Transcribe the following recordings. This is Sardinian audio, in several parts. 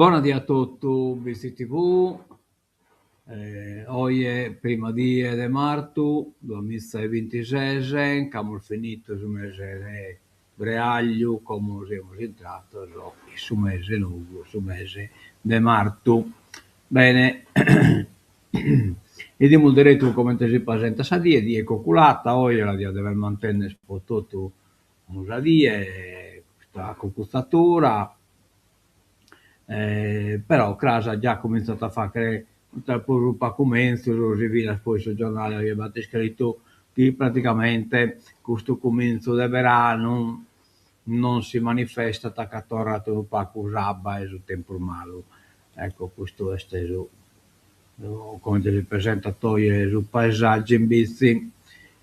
Bona die a totu, Bitzi TV, oje prima die de martu duamiza e bintises, nch'amus finidu su mese de breagliu, como semus intrados in su mese nou, su mese de martu. Bene, 'idimus deretu comente si presentat sa die, die coculada oje, la diat dever mantenner pro totu sa die custa cucuzatura, però cras già cuminzat a fagher unu pagu menzus, si finas poi su giornale oje b'at iscritu chi praticamente custu cumintzu de beranu non si manifestat ca torrat unu pagu s'abba e su tempus malu. Ecco custu est su comente si presentat oje su paesaggiu in Bitzi.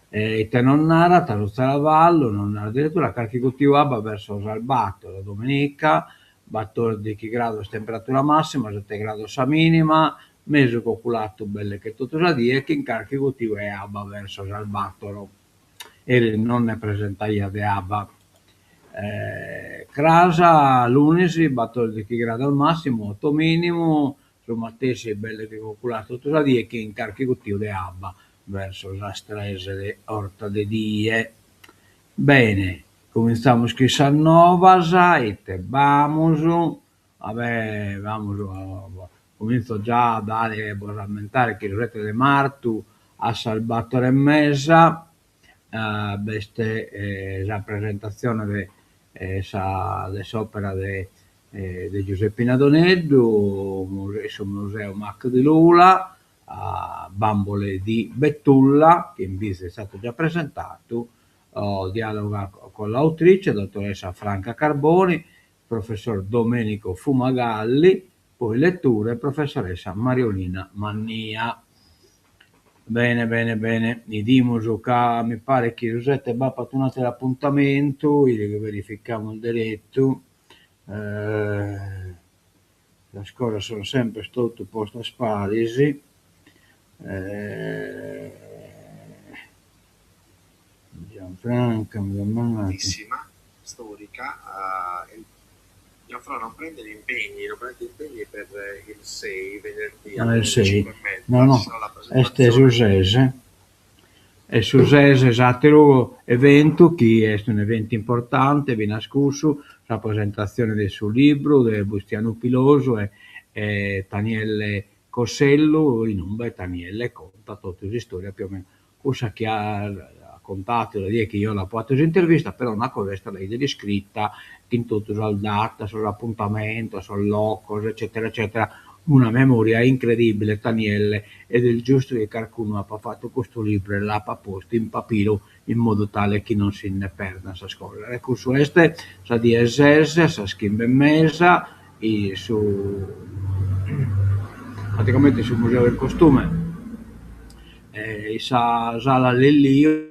E ite nos narat su Zaravallu, nos narat addirittura carchi guttiu 'e abba verso sas bator, dominica, batordighi grados temperatura massima, sete grados sa minima, mesu coculatu belle che totu sa die chin carchi guttiu 'e abba verso sas bator. Eris non nde presentaiat de abba. Cras, lunis, batordighi grados massimu, oto minimu, su matessi belle che coculatu totu sa die chin carchi guttiu de abba verso sas tres de 'orta de die. Bene, cumintzamus chin sas novas, ite b'amus, va be' b'amus, cumintzo già a dare a bos ammentare chi su sete de martu a sas bator e mesa b'est sa presentatzione de sa de s'opera de de Giuseppina Doneddu in su Museu Mac di Lula, Bambole di Betulla, chi in Bitzi est istadu già presentadu, dialoga con l'autrice, dottoressa Franca Carboni, professor Domenico Fumagalli, poi letture, professoressa Mariolina Mannia. Bene bene bene, 'idimus ca mi paret chi su sete b'apat un'ateru apuntamentu, verificamus deretu Sas cosas sun semper totu postas paris. Gianfranca Storica, Gianfranco non prende gli impegni, non prende impegni per il 6 venerdì No alle il 6, 5 e mezza, no no, ci sarà la est su presentazione ses, est su ses s'ateru eventu chi est un'eventu importante finas cussu, sa presentatzione de su libru de Bustianu Pilosu e e Tanielle Cossellu inube Tanielle contat totu s'istoria più o meno cussa chi at contadu sa die chi eo l'apo fatu s'intervista, però una cosa est a la 'idere iscrita chin totu sas datas, sos apuntamentos, sos locos eccetera eccetera, una memoria incredibile Tanielle ed est giustu chi carcunu apat fatu custu libru e l'apat postu in pabiru in modu tale chi non si nde perdan sas cosas e cussu est sa die ses a sas chimbe e mesa in su praticamente in su museo del costume in sa sala Lilliu.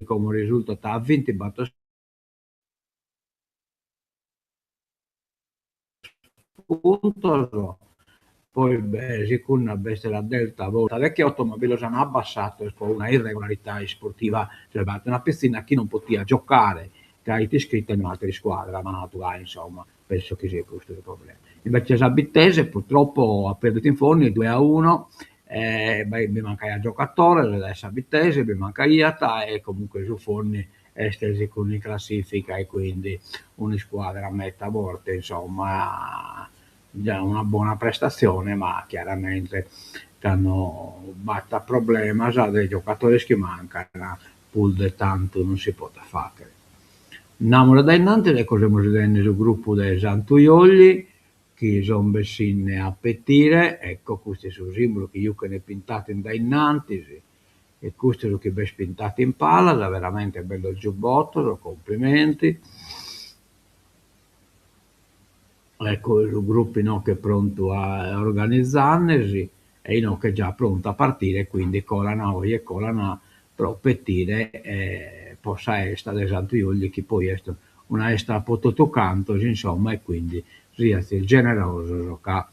Como risultat a bintibator puntos. Poi sicunda b'est sa Delta Volta decheotto, ma bi los an abbassatos po una irregolarità isportiva, cioè b'at una pitzinna chi non potiat giocare ca it iscritta in un'atera iscuadra, ma natu gai insomma, penso chi siat custu su problema. Invece sa Bittese purtroppo at perditu in Fonni due a uno, e bi mancaiat giocatores dae sa Bittese, bi mancaiat e comunque su Fonni est sicundu in classifica e quindi un'iscuadra meta forte insomma, già una bona prestazione ma chiaramente cando b'at problemas de giocatores chi mancan prus de tantu non si podet fagher. Andamus a dae innantis, ecco semus 'idende su gruppu de Santu Jolli chi son bessinde a petire, ecco custu est su simbulu chi juchen pintadu in dae innantis e custu est su chi b'est pintadu in palas, veramente bellos giubbottos, complimenti. Ecco su gruppu inoghe prontu a organizandesi e inoghe già prontu a partire quindi colan oje colan pro petire po sa 'esta de Santu Jolli chi poi est una 'esta po totu cantos insomma e quindi siazis generosos ca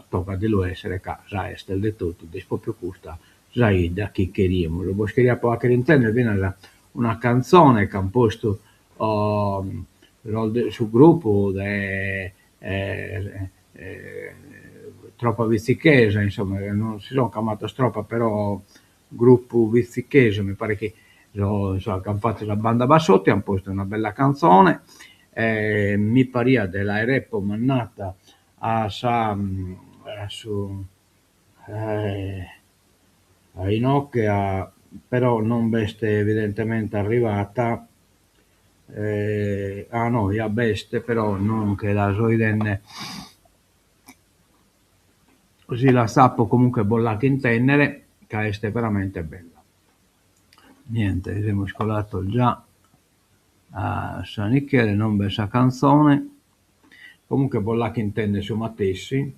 tocat de lu essere ca sa 'esta est de totus, est propriu custa sa 'idda chi cherimus. Bos cheria fagher intender finas una canzone ch'an postu sos de su gruppu de Tropa Vitzichesa, insomma non si son chamados Tropa però gruppu vitzichesu mi paret chi sos chi an fatu sa banda Bassotti an postu una bella canzone e mi pariat de l'aer epo mandata a sa a su a inoghe a però non b'est evidentemente arrivata ah no ja b'est però non che la so 'idende si l'atzapo comunque bos l'aco intendere ca est veramente bella. Niente, semus colados già a San Michele, non b'est sa canzone, comunque bos l'aco intender su matessi.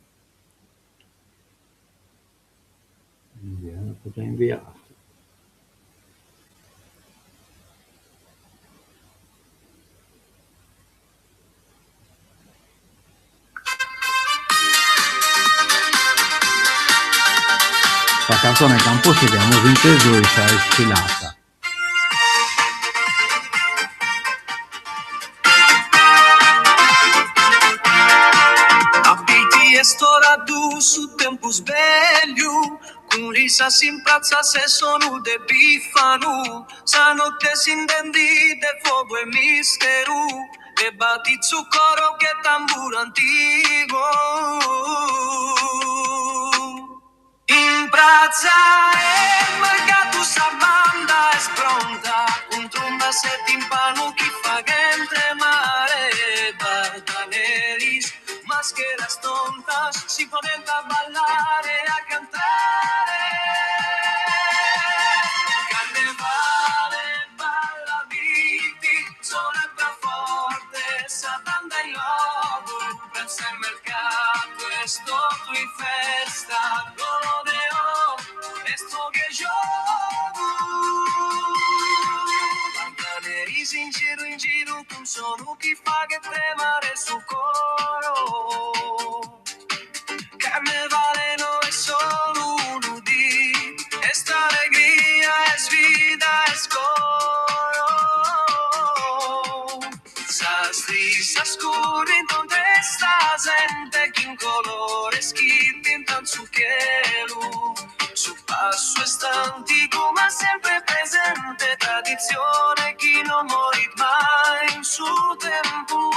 Sa canzone ch'an postu chi amus intesu est sa isfilata. A Bitti est torradu su tempus bellu, cun risas in pratzas e sonu de pìfanu, sa notte s'intendet de fogu e misteru, e batit su coro che tamburu antigu. In pratza 'e mercadu sa banda est pronta, cun trumbas e timpanu chi faghent tremare, bardaneris, mascheras tontas si ponent a ballare e a cantare. Carnevale balla Bitti, sonat forte sa banda in logu, pratza 'e mercadu est totu in festa, Golodeo est fogh' 'e giogu. Bardaneris in giru in giru cun sonu chi faghet tremare su coro. Carnevale no est solu unu dì, est allegria, est vida, est coro. Sas risas currint intre sa zente chin colores chi pintant su chelu. Su passu est antigu ma sempre presente, traditzione chi non morit mai in su tempus.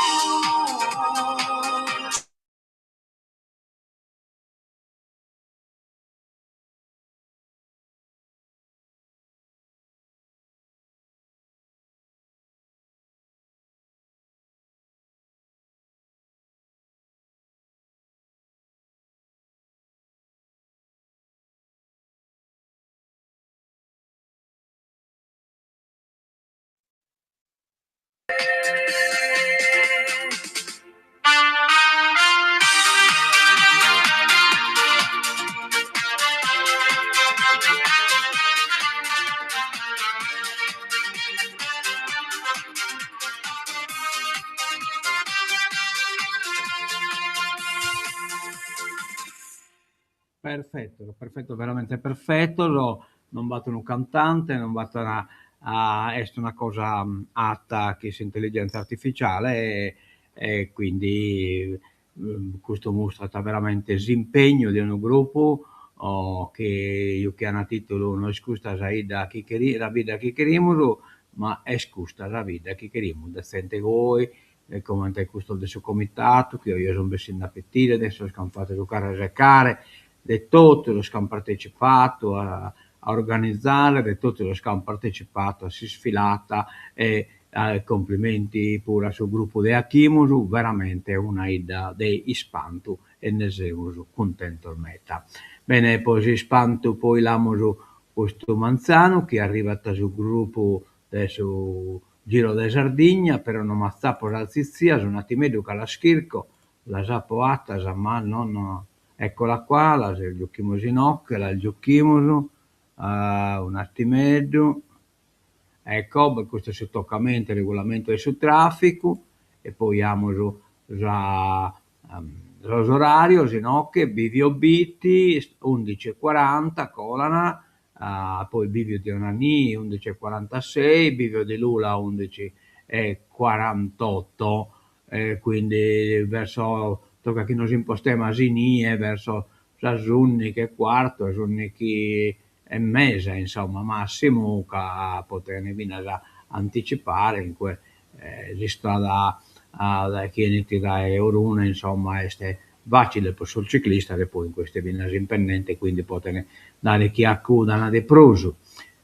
Perfettos, perfettos, veramente perfettos, non b'at unu cantante, non b'at una est una cosa 'atta chin s'intelligenza artificiale e quindi custu mustrat veramente s'impegnu de unu gruppu chi juchian a titulu no est custa sa 'idda chi cheri sa vida chi cherimus, ma est custa sa vida chi cherimus, de zente goi comente custos de su comitadu chi oje sun bessinde a petire, de sos chi an fattu su carrasecare, de totu sos chi an partecipadu a organizare, de totu sos chi an partecipadu a s'isfilada e complimenti puru a su gruppu de 'Achimus, veramente una 'idda de ispantu e nde semus cuntentos meda. Bene, poi s'ispantu poi l'amus custu manzanu chi arrivat su gruppu de su Giro de Sardigna, però non m'atzapo sas zizzias, un'attimeddu ca las chirco, las apo 'atas ma non, eccola qua, las juchimus inoghe, las juchimus, un'attimeddu, ecco, custu est su toccamentu, regulamentu 'e su trafficu, e poi amus sa sos orarios inoghe, bivio Bitti, undici e quaranta colan, poi bivio di Onanì undici e quarantasei, bivio di Lula undici e quarantotto, e quindi verso, tocat chi nos impostemas inie verso sas undighi e cuartu, sas undighi e mesa, insomma, massimu, ca poten finas anticipare incue s'istrada chi 'enit dae Orune, insomma, est facile pro sos ciclistas e poi incue est finas in pendente, quindi poden dare chi acudan de prus.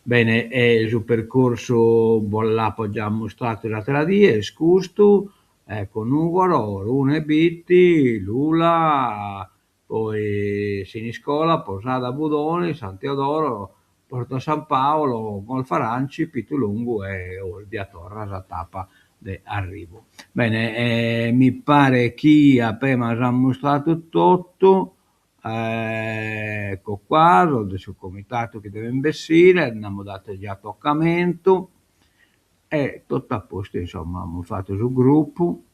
Bene, e su percursu bos l'apo già ammustradu s'attera die, est custu, ecco Nugoro, Orune Bitti, Lula, poi Siniscola, Posada Budoni, San Teodoro, Porto San Paolo, Golfo Aranci, Pittulongu e Olbia torra sa tappa de arrivu. Bene, mi paret chi apemas ammustradu totu, ecco qua, sos de su comitadu chi deven bessire, nd'amus dadu già toccamentu e totu a postu, insomma, amus fatu su gruppu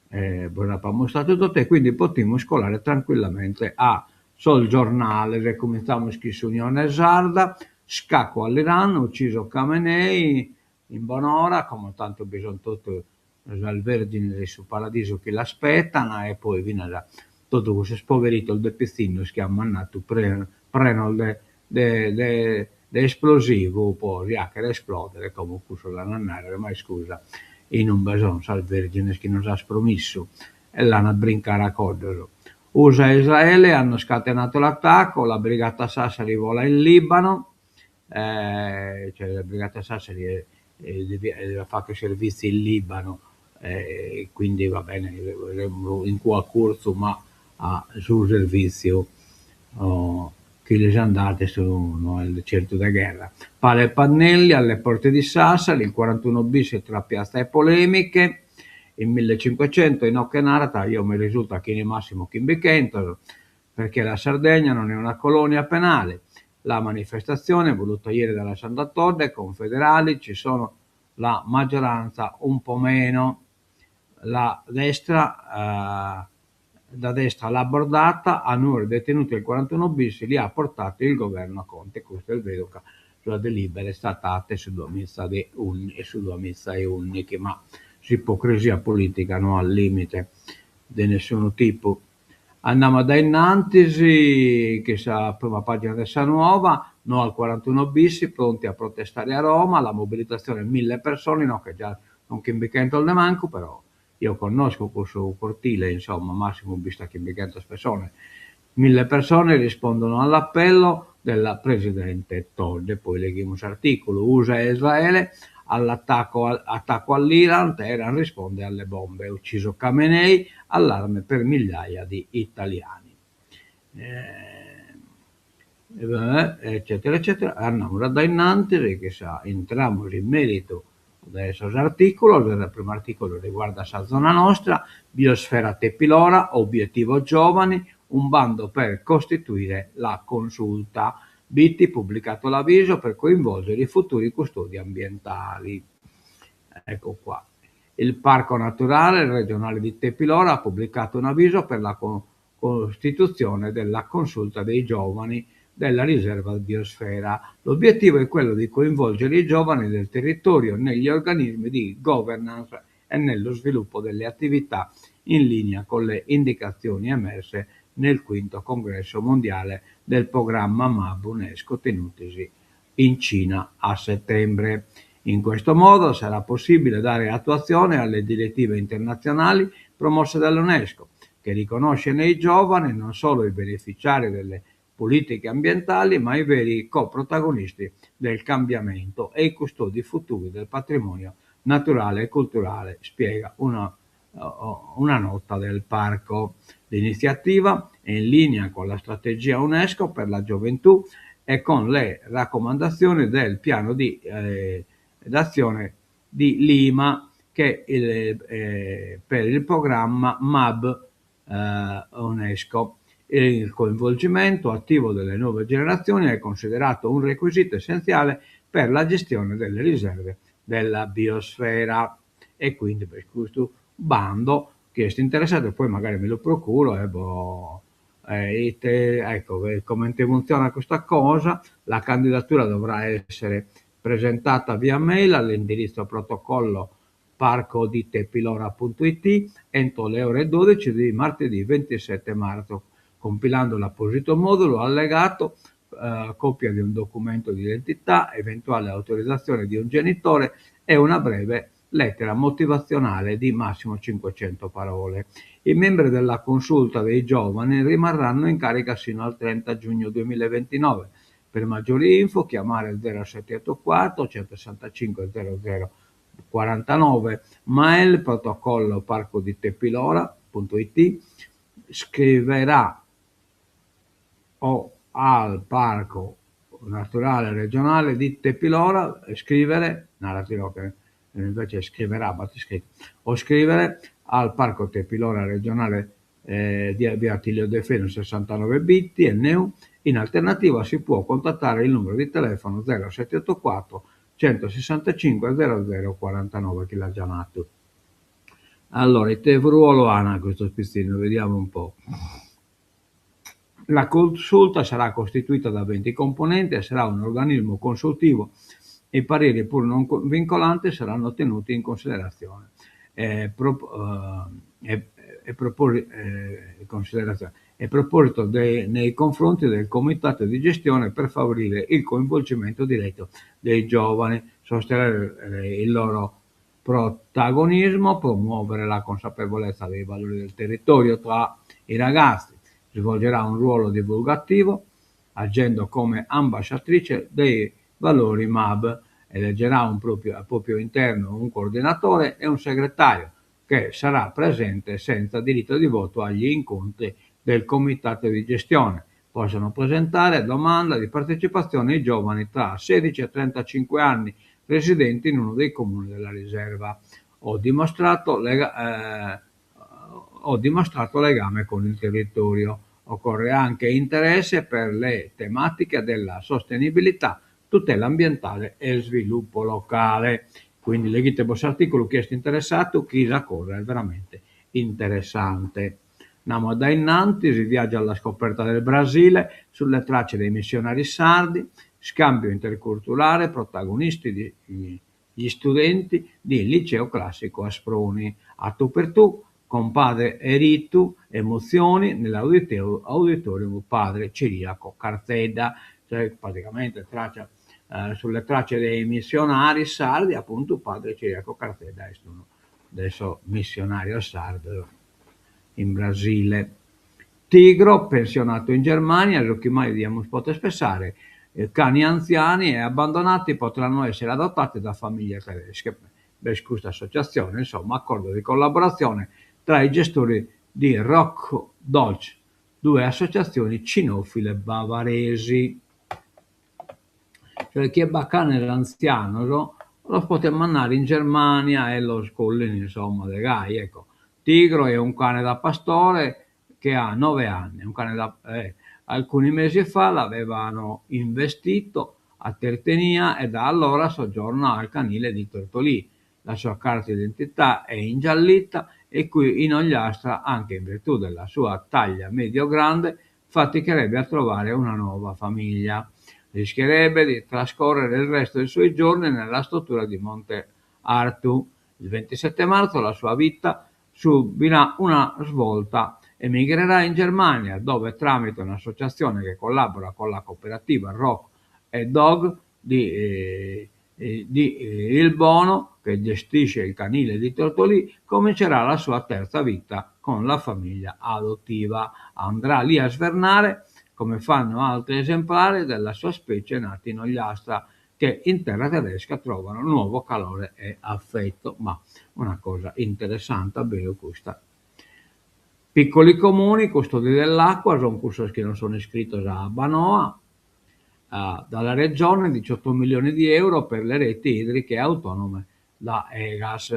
e bos apo ammustradu totu e quindi potimus colare tranquillamente a sos giornales e cuminzamus chin s'Unione Sarda, scacco all'Iran, ucciso Khamenei, in bonora, como tantu bi sun totu sas vergines de su paradisu chi l'aspettan e poi finas totu cussos poveritos de pitzinnos chi an mandadu prenos de de de de esplosivu po si 'achere esplodere, como cussos an a narrer, ma iscusa, inumbe son sas vergines chi nos as promissu e l'an a brincare a coddos. USA e Israele hanno scatenato l'attacco, la Brigata Sassari vola in Libano, cioè la Brigata Sassari deviat fagher servizi in Libano e quindi va bene in cue accurzu ma a su serviziu chi lis andat est no est certu de gherra. Pala e pannelli alle porte di Sassari, il 41 bis tra piazza e polemiche, in millecinquecento inoghe narat, eo mi risultat chi in massimu chimbichentos, perché la Sardegna non è una colonia penale. La manifestazione voluta ieri dalla Sandra Todde con federali ci sono la maggioranza un po' meno. La destra, da destra l'ha bordata, a Nuoro i detenuti del 41 bis li ha portati il governo Conte. Custu est beru ca sa delibera est stata 'atta in su duamiza de in su duamiza e undighi, ma s'ipocrisia politica no at limite de nessunu tipu. Andamus a dae innantis chin sa prima pagina de sa Nuova, no al 41 bis, pronti a protestare a Roma, la mobilitazione mille persone, inoghe già sun chimbichentos de mancu, però eo connosco cussu cortile, insomma, massimu b'istat chimbichentos pessones. Mille persone rispondono all'appello della presidente Todde. Poi leghimus s'articulu, USA e Israele all'attacco attacco all'Iran, Teheran risponde alle bombe, ucciso Khamenei, allarme per migliaia di italiani. Eccetera eccetera, andamus a dae innantis chi sa intramus in meritu de sos articulos, su primu articulu riguardat sa zona nostra, biosfera Tepilora, obiettivo giovani, un bando per costituire la consulta. Bitti pubblicato l'avviso per coinvolgere i futuri custodi ambientali. Ecco qua. Il Parco Naturale Regionale di Tepilora ha pubblicato un avviso per la. costituzione della Consulta dei Giovani della Riserva Biosfera. L'obiettivo è quello di coinvolgere i giovani del territorio negli organismi di governance e nello sviluppo delle attività in linea con le indicazioni emerse nel quinto congresso mondiale del programma MAB Unesco tenutisi in Cina a settembre. In questo modo sarà possibile dare attuazione alle direttive internazionali promosse dall'Unesco, che riconosce nei giovani non solo i beneficiari delle politiche ambientali, ma i veri coprotagonisti del cambiamento e i custodi futuri del patrimonio naturale e culturale, spiega una una nota del parco. L'iniziativa è in linea con la strategia Unesco per la gioventù e con le raccomandazioni del piano di d'azione di Lima che per il programma MAB Unesco. Il coinvolgimento attivo delle nuove generazioni è considerato un requisito essenziale per la gestione delle riserve della biosfera e quindi b'est custu bando, chie est interessadu poi magari mi lu procuro e boh ite ecco comente funzionat custa cosa, la candidatura dovrà essere presentata via mail all'indirizzo protocollo parcoditepilora punto it entro le ore 12 di martedì 27 marzo, compilando l'apposito modulo allegato, copia di un documento di identità, eventuale autorizzazione di un genitore e una breve lettera motivazionale di massimo 500 parole. I membri della consulta dei giovani rimarranno in carica sino al 30 giugno 2029. Per maggiori info chiamare il 0784 165 00 49 mail protocollo parcoditepilora.it scriverà o al Parco Naturale Regionale di Tepilora, scrivere, naratilo che invece scriverà, b'at iscritu, o scrivere al Parco Tepilora Regionale di via Attilio Deffenu 69 Bitti, NU, in alternativa si può contattare il numero di telefono 0784 165 00 49 chi l'at già nadu. Allora, ite ruolo an custos pitzinnos, vediamo un po'. La consulta sarà costituita da 20 componenti e sarà un organismo consultivo. I pareri, pur non vincolanti, saranno tenuti in considerazione. E e proposito nei confronti del comitato di gestione per favorire il coinvolgimento diretto dei giovani, sostenere il loro protagonismo, promuovere la consapevolezza dei valori del territorio tra i ragazzi. Svolgerà un ruolo divulgativo agendo come ambasciatrice dei valori MAB. Eleggerà un proprio, al proprio interno un coordinatore e un segretario che sarà presente senza diritto di voto agli incontri del comitato di gestione. Possono presentare domanda di partecipazione i giovani tra 16 e 35 anni residenti in uno dei comuni della riserva. O dimostrato, lega, eh, o dimostrato legame con il territorio. Occorre anche interesse per le tematiche della sostenibilità, tutela ambientale e sviluppo locale. Quindi leghitebos s'articulu chie est interessadu, chi sa cosa est veramente interessante. Andamus dae innantis, viaggio alla scoperta del Brasile, sulle tracce dei missionari sardi, scambio interculturale, protagonisti di gli studenti di Liceo Classico Asproni. A tu per tu con padre Eritu, emozioni nell'auditorium padre Ciriaco Carzedda, cioè praticamente traccia, eh, sulle tracce dei missionari sardi, appunto padre Ciriaco Carzedda est unu de sos missionarios sardos in Brasile. Tigro, pensionato in Germania, su chi mai diamus poter pensare, cani anziani e abbandonati potranno essere adottati da famiglie tedesche. B'est custa associatzione, insomma, accordo di collaboratzione tra i gestori di Rock Dogs, due associatzioni cinofile bavaresi. Cioè chie b'at canes antzianos los potet mandare in Germania e los collin, insomma, de gai, ecco. Tigro è un cane da pastore che ha nove anni, un cane da eh, alcuni mesi fa l'avevano investito a Tertenia e da allora soggiorna al canile di Tortolì. La sua carta d'identità è ingiallita E qui in Ogliastra, anche in virtù della sua taglia medio-grande, faticherebbe a trovare una nuova famiglia. Rischierebbe di trascorrere il resto dei suoi giorni nella struttura di Monte Artu. Il 27 marzo la sua vita subirà una svolta. Emigrerà in Germania, dove tramite un'associazione che collabora con la cooperativa Rock e Dog di, eh, eh, di eh, Ilbono, che gestisce il canile di Tortolì, comincerà la sua terza vita con la famiglia adottiva. Andrà lì a svernare, come fanno altri esemplari della sua specie nati in Ogliastra, che in terra tedesca trovano nuovo calore e affetto. Ma una cosa interessante, beru custa. Piccoli comuni, custodi dell'acqua, sono cussos chi non sono iscritos a Abbanoa, dalla Regione 18 milioni di euro per le reti idriche autonome da Egas.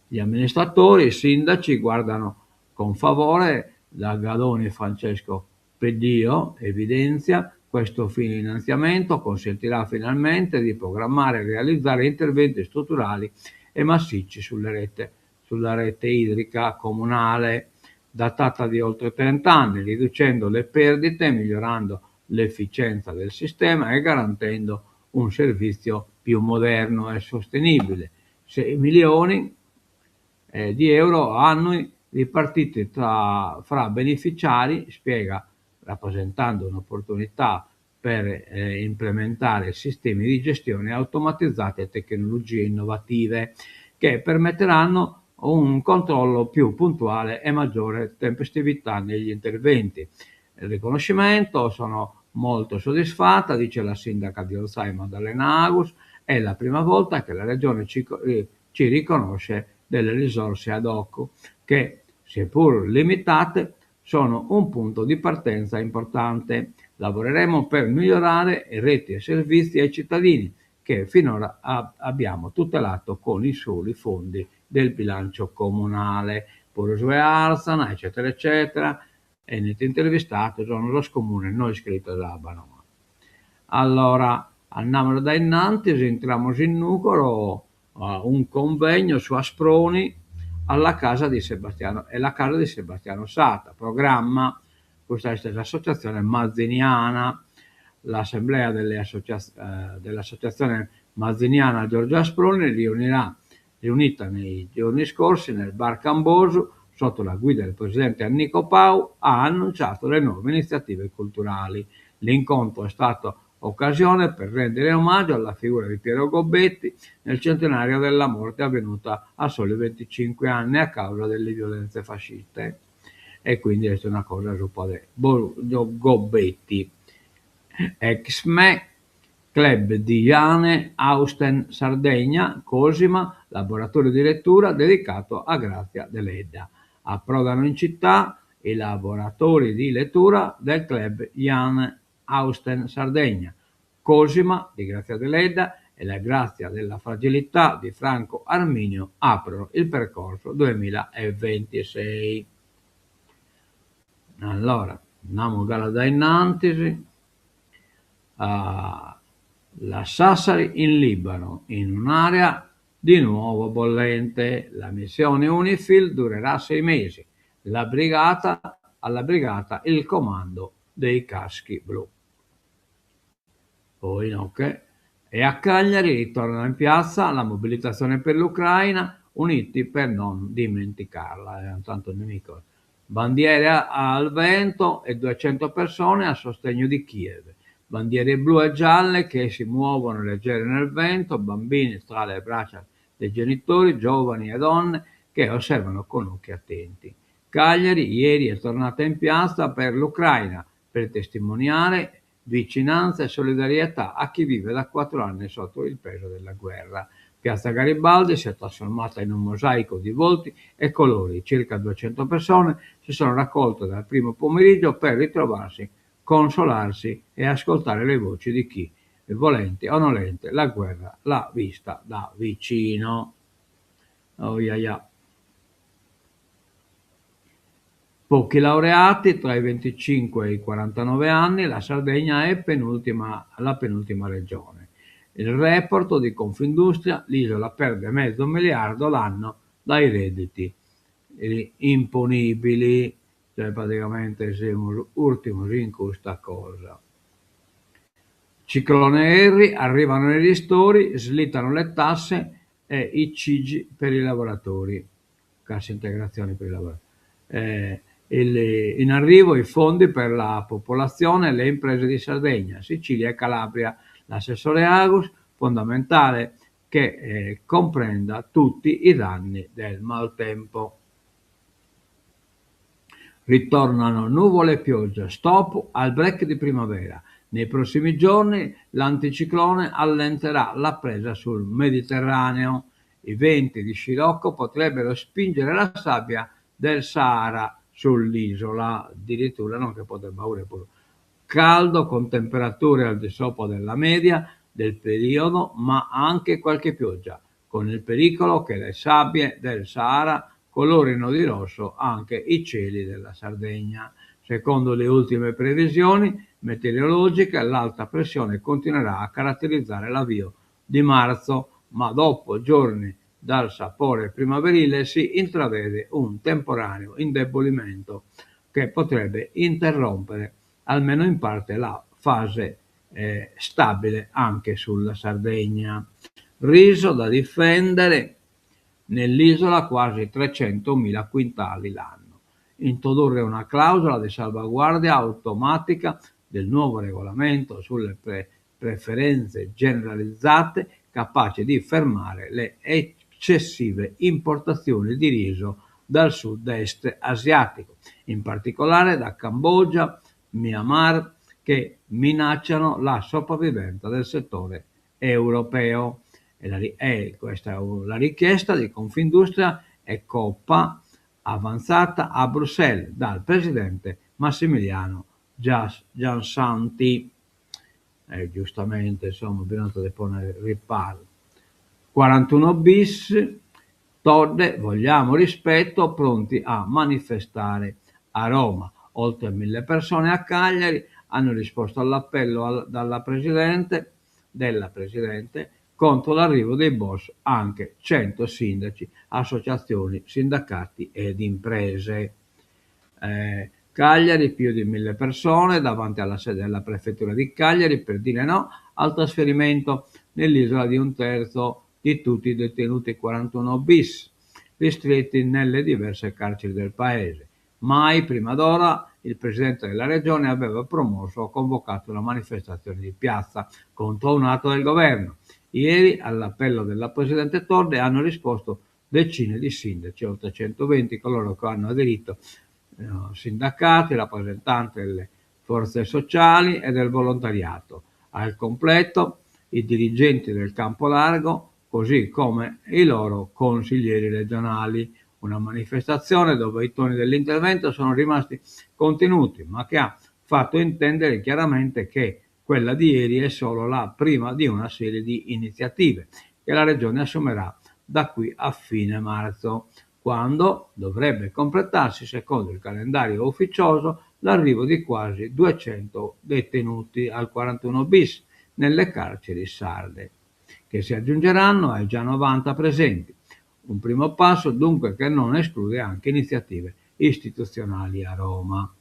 Gli amministratori, i sindaci guardano con favore da Gadoni Francesco Peddio evidenzia questo finanziamento consentirà finalmente di programmare e realizzare interventi strutturali e massicci sulle rete, sulla rete idrica comunale datata di oltre 30 anni, riducendo le perdite, migliorando l'efficienza del sistema e garantendo un servizio più moderno e sostenibile. 6 milioni eh, di euro annui ripartiti tra, fra beneficiari, spiega, rappresentando un'opportunità per eh, implementare sistemi di gestione automatizzati e tecnologie innovative che permetteranno un controllo più puntuale e maggiore tempestività negli interventi. Il riconoscimento sono molto soddisfatta, dice la sindaca di Olzai Maddalena Agus, è la prima volta che la regione ci, eh, ci riconosce delle risorse ad hoc che, seppur limitate, sono un punto di partenza importante. Lavoreremo per migliorare reti e servizi ai cittadini che finora abbiamo tutelato con i soli fondi del bilancio comunale. Puru su 'e Arzana, eccetera eccetera, 'enint intervistados sono sos comunes no iscritos a Abbanoa. Allora, andamus dae innantis, intramus in Nùgoro a un convegno su Asproni alla casa di Sebastiano e la casa di Sebastiano Satta, programma, custa est s'associatzione mazziniana, l'assemblea delle eh, dell'associazione mazziniana Giorgio Asproni riunirà, riunita nei giorni scorsi nel bar Cambosu sotto la guida del presidente Annico Pau, ha annunciato le nuove iniziative culturali. L'incontro è stato occasione per rendere omaggio alla figura di Piero Gobetti nel centenario della morte avvenuta a soli 25 anni a causa delle violenze fasciste. E quindi est una cosa subra de Gobetti. Ex me, Club di Jane Austen Sardegna, Cosima, laboratorio di lettura dedicato a Grazia Deledda. Approdano in città i laboratori di lettura del Club Jane Austen Sardegna, Cosima di Grazia Deledda e La grazia della fragilità di Franco Arminio aprono il percorso 2026. Allora, andiamo galu dae innantis. Uh, la Sassari in Libano, in un'area di nuovo bollente. La missione UNIFIL durerà sei mesi. La brigata, alla brigata il comando dei caschi blu. Poi no, che e a Cagliari ritorna in piazza la mobilitazione per l'Ucraina, uniti per non dimenticarla. È tanto nemico. Bandiere al vento e 200 persone a sostegno di Kiev. Bandiere blu e gialle che si muovono leggere nel vento, bambini tra le braccia dei genitori, giovani e donne che osservano con occhi attenti. Cagliari ieri è tornata in piazza per l'Ucraina per testimoniare vicinanza e solidarietà a chi vive da quattro anni sotto il peso della guerra. Piazza Garibaldi si è trasformata in un mosaico di volti e colori. Circa 200 persone si sono raccolte dal primo pomeriggio per ritrovarsi, consolarsi e ascoltare le voci di chi, volente o nolente, la guerra l'ha vista da vicino. Oh, ia, ia. Pochi laureati tra i 25 e i 49 anni, la Sardegna è penultima, la penultima regione. Il report di Confindustria, l'isola perde mezzo miliardo l'anno dai redditi imponibili, cioè praticamente semus ùrtimos in custa cosa. Ciclone Harry, arrivano i ristori, slittano le tasse e i CIG per i lavoratori, cassa integrazione per i lavoratori. Eh, il, in arrivo i fondi per la popolazione e le imprese di Sardegna, Sicilia e Calabria. L'assessore Agus, fondamentale che eh, comprenda tutti i danni del maltempo. Ritornano nuvole e pioggia, stop al break di primavera. Nei prossimi giorni l'anticiclone allenterà la presa sul Mediterraneo. I venti di scirocco potrebbero spingere la sabbia del Sahara sull'isola, addirittura non che potrebbe paura pure. Caldo con temperature al di sopra della media del periodo, ma anche qualche pioggia, con il pericolo che le sabbie del Sahara colorino di rosso anche i cieli della Sardegna. Secondo le ultime previsioni meteorologiche, l'alta pressione continuerà a caratterizzare l'avvio di marzo, ma dopo giorni dal sapore primaverile si intravede un temporaneo indebolimento che potrebbe interrompere almeno in parte la fase eh, stabile anche sulla Sardegna. Riso da difendere nell'isola quasi 300.000 quintali l'anno. Introdurre una clausola di salvaguardia automatica del nuovo regolamento sulle pre- preferenze generalizzate capace di fermare le eccessive importazioni di riso dal sud-est asiatico, in particolare da Cambogia, Myanmar, che minacciano la sopravvivenza del settore europeo. E la, è questa la richiesta di Confindustria e Coppa avanzata a Bruxelles dal presidente Massimiliano Giansanti. Eh, giustamente, insomma, bisogna deponere riparo. 41 bis, Todde, vogliamo rispetto, pronti a manifestare a Roma. Oltre 1.000 persone a Cagliari hanno risposto all'appello al, dalla presidente, della Presidente contro l'arrivo dei boss anche 100 sindaci, associazioni, sindacati ed imprese. Eh, Cagliari, più di 1.000 persone davanti alla sede della prefettura di Cagliari per dire no al trasferimento nell'isola di un terzo di tutti i detenuti 41 bis ristretti nelle diverse carceri del paese. Mai prima d'ora il presidente della regione aveva promosso o convocato una manifestazione di piazza contro un atto del governo. Ieri all'appello della presidente Todde hanno risposto decine di sindaci, oltre 120 coloro che hanno aderito, eh, sindacati, rappresentanti delle forze sociali e del volontariato. Al completo i dirigenti del Campo Largo, così come i loro consiglieri regionali. Una manifestazione dove i toni dell'intervento sono rimasti contenuti, ma che ha fatto intendere chiaramente che quella di ieri è solo la prima di una serie di iniziative che la Regione assumerà da qui a fine marzo, quando dovrebbe completarsi, secondo il calendario ufficioso, l'arrivo di quasi 200 detenuti al 41 bis nelle carceri sarde, che si aggiungeranno ai già 90 presenti. Un primo passo dunque che non esclude anche iniziative istituzionali a Roma.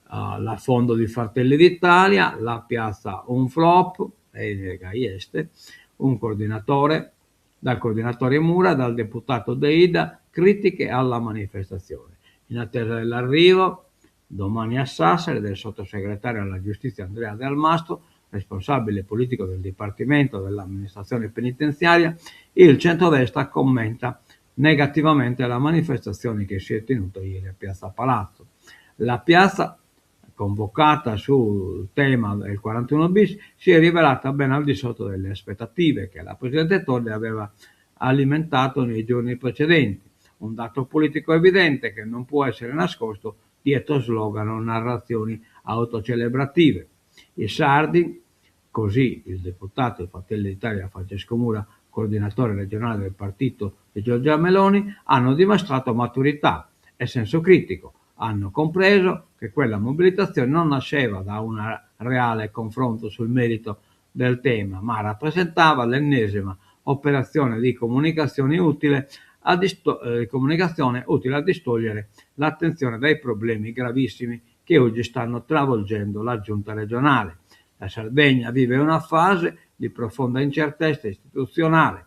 Uh, l'affondo di Fratelli d'Italia, la piazza un flop, e este, un coordinatore, dal coordinatore Mura, dal deputato Deidda, critiche alla manifestazione. In attesa dell'arrivo, domani a Sassari, del sottosegretario alla giustizia Andrea Delmastro, responsabile politico del Dipartimento dell'amministrazione penitenziaria, il centrodestra commenta negativamente la manifestazione che si è tenuta ieri a Piazza Palazzo. La piazza, convocata sul tema del 41 bis, si è rivelata ben al di sotto delle aspettative che la Presidente Todde aveva alimentato nei giorni precedenti. Un dato politico evidente che non può essere nascosto dietro slogan o narrazioni autocelebrative. I sardi, così il deputato di Fratelli d'Italia Francesco Mura, coordinatore regionale del partito di Giorgia Meloni, hanno dimostrato maturità e senso critico. Hanno compreso che quella mobilitazione non nasceva da un reale confronto sul merito del tema, ma rappresentava l'ennesima operazione di comunicazione utile a comunicazione utile a distogliere l'attenzione dai problemi gravissimi che oggi stanno travolgendo la giunta regionale. La Sardegna vive una fase di profonda incertezza istituzionale.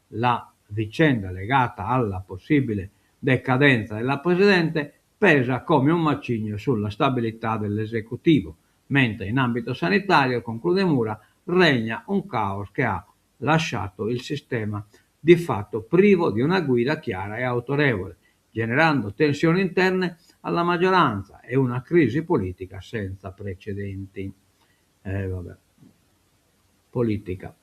La vicenda legata alla possibile decadenza della Presidente pesa come un macigno sulla stabilità dell'esecutivo, mentre in ambito sanitario, conclude Mura, regna un caos che ha lasciato il sistema di fatto privo di una guida chiara e autorevole, generando tensioni interne alla maggioranza e una crisi politica senza precedenti. Eh, vabbè. Politica.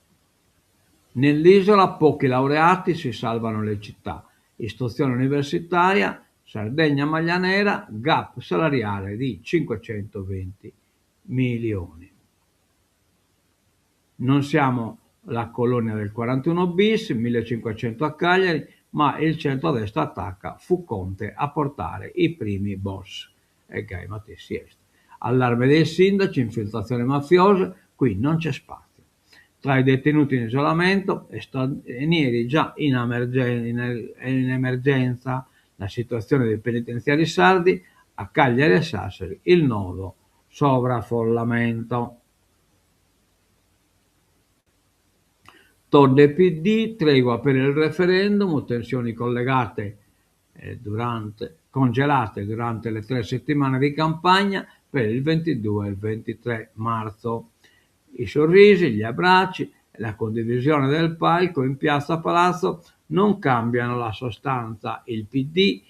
Nell'isola pochi laureati, si salvano le città. Istruzione universitaria, Sardegna maglia nera, gap salariale di 520 milioni. Non siamo la colonia del 41 bis, 1500 a Cagliari, ma il centrodestra attacca, fu Conte a portare i primi boss. E gai matessi est. Allarme dei sindaci, infiltrazione mafiosa, qui non c'è spazio. Tra i detenuti in isolamento e stranieri già in, in emergenza, la situazione dei penitenziari sardi a Cagliari e Sassari, il nodo sovraffollamento. Todde PD, tregua per il referendum, tensioni collegate eh, durante, congelate durante le tre settimane di campagna per il 22 e il 23 marzo. I sorrisi, gli abbracci e la condivisione del palco in piazza Palazzo non cambiano la sostanza. Il PD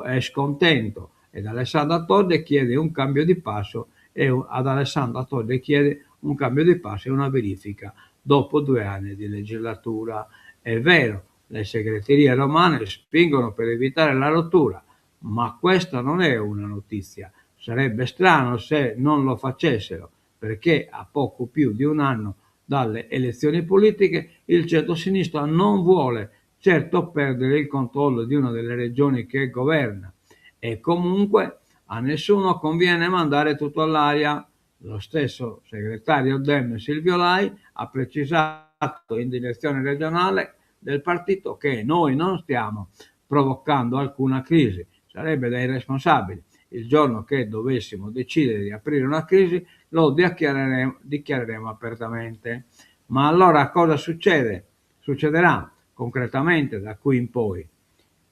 è scontento ed Alessandra Todde chiede un cambio di passo e ad Alessandra Todde chiede un cambio di passo e una verifica dopo due anni di legislatura. È vero, le segreterie romane spingono per evitare la rottura, ma questa non è una notizia. Sarebbe strano se non lo facessero, perché a poco più di un anno dalle elezioni politiche il centrosinistra non vuole certo perdere il controllo di una delle regioni che governa e comunque a nessuno conviene mandare tutto all'aria. Lo stesso segretario Dem Silvio Lai ha precisato in direzione regionale del partito che noi non stiamo provocando alcuna crisi, sarebbe da irresponsabili. Il giorno che dovessimo decidere di aprire una crisi lo dichiareremo, dichiareremo apertamente. Ma allora cosa succede? Succederà concretamente da qui in poi?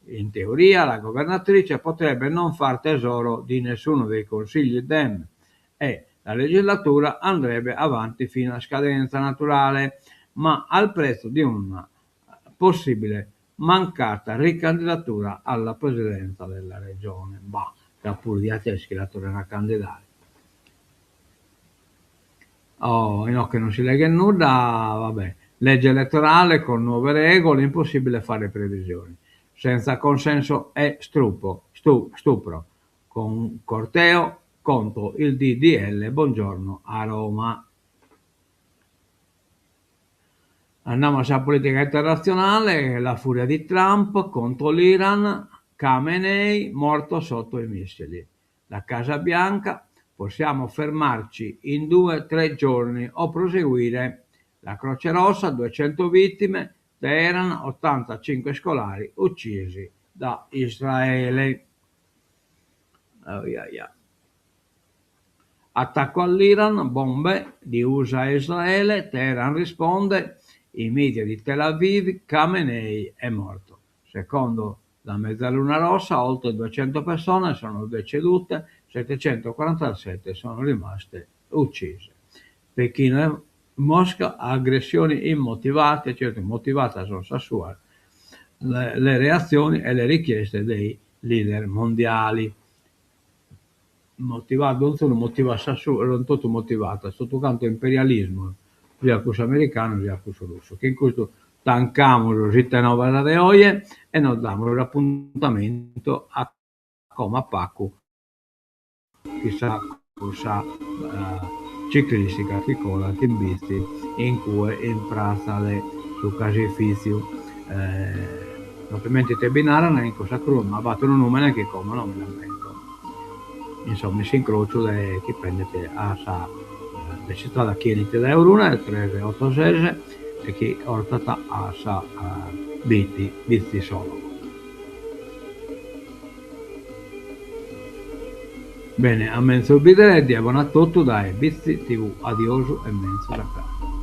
In teoria la governatrice potrebbe non far tesoro di nessuno dei consigli Dem e la legislatura andrebbe avanti fino a scadenza naturale, ma al prezzo di una possibile mancata ricandidatura alla presidenza della regione. Bah, ca puru diaci la torran a candidare. Oh, inoghe non si leghet nudda, vabbè. Legge elettorale con nuove regole, impossibile fare previsioni. Senza consenso è strupo, stu, stupro. Con corteo contro il DDL Bongiorno a Roma. Andiamo a sa politica internazionale, la furia di Trump contro l'Iran, Khamenei morto sotto i missili. La Casa Bianca, possiamo fermarci in due o tre giorni o proseguire. La Croce Rossa, 200 vittime, Teheran, 85 scolari uccisi da Israele. Oh, yeah, yeah. Attacco all'Iran, bombe di USA e Israele, Teheran risponde, i media di Tel Aviv, Khamenei è morto. Secondo la Mezzaluna Rossa, oltre 200 persone sono decedute, 747 sono rimaste uccise. Pechino e Mosca, aggressioni immotivate, certo motivate sono sas suas, le, le reazioni e le richieste dei leader mondiali. Motivadu, donzunu motivat sa sua, non totu motivadas, totu cantu imperialismu, siat cussu americanu siat cussu russu. Chin custu tancamus s'Ite Novas de oje e nos damus apuntamentu a como a pacu chin sa cursa ciclistica chi colat in bitzi in cue in pratza de su casifitziu. Non mi ammento ite bi naran in cussa curva, ma b'at unu numene chi como non mi l'ammento. Insomma, in s'incrociu de chi pendet a sa de s'istrada chi 'enit dae Orune, tres otto ses, e chi 'ortat a sa Bitti, Bitzi Sologo. Bene, a menzus bìdere e die bona a totu dae Bitzi TV. Adiosu e menzus a cras.